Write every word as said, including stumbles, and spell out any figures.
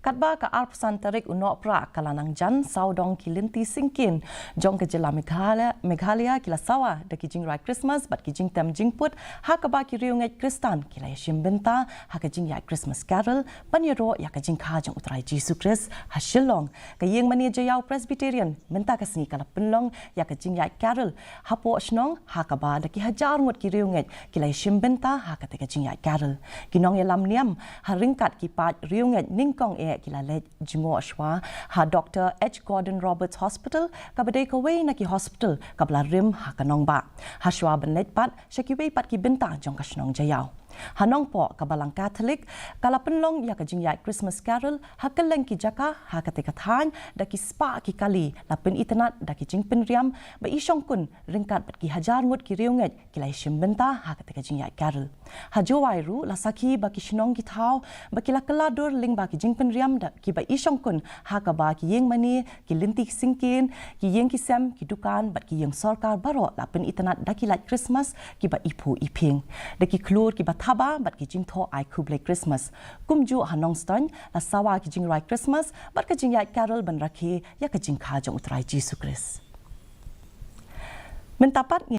Katba ka arphew san tarik u Nohprah ka la nang jan, sawdong ki lynti syngkien jong ka jylla Meghalaya, Meghalaya ki la sawa da ki jingrwai Christmas bad ki jingtem jingput, ha kaba ki riewngeit Khristan ki la ïashim bynta ha ka jingïaid Christmas Carol ban ïaroh ïa ka jingkha jong U Trai Jisu Khrist. Ha Shillong, ka ïing mane Jaïaw Presbyterian mynta ka sngi ka la pynlong ïa ka jingïaid Carol hapoh shnong, ha kaba da ki hajar ngut ki riewngeit ki la ïashim bynta ha kata ka jingïaid Carol. Ki nongïalam niam ha ryngkat ki paid riewngeit nyngkong eh ki la leit jngoh shuwa ha Doctor H Gordon Roberts Hospital, kaba dei kawei na ki hospital kaba la rim ha ka nongbah, ha shuwa ban leit pat sha kiwei pat ki bynta jong ka shnong Jaïaw. Ha Nongpoh, ka Balang Katholik ka la pynlong ïa ka jingïaid Christmas Carol ha kylleng ki jaka ha kata ka thaiñ, da ki spah ki kali la pynitynnad da ki jingpynriam ba i shongkun ryngkat bad ki hajar ngut ki riewngeit ki la ïashim bynta ha kata ka jingïaid Carol. Ha Jowai ruh la sakhi ba ki shnong ki thaw ba ki la kylla dur lyngba ki jingpynriam da kiba i shongkun, ha kaba ki ïing mane, ki lynti syngkien, ki ïing ki sem, ki dukan bad ki ïing sorkar baroh la pynitynnad da ki light Christmas kiba iphuh iphieng. Da ki khlur kiba thaba bad ki jingthoh ai khublei Christmas. Kumjuh ha Nongstoiñ la sawa ki jingrwai Christmas bad ka jingïaid Carol ban rakhe ïa ka jingkha jong U Trai Jisu Khrist. Mynta pat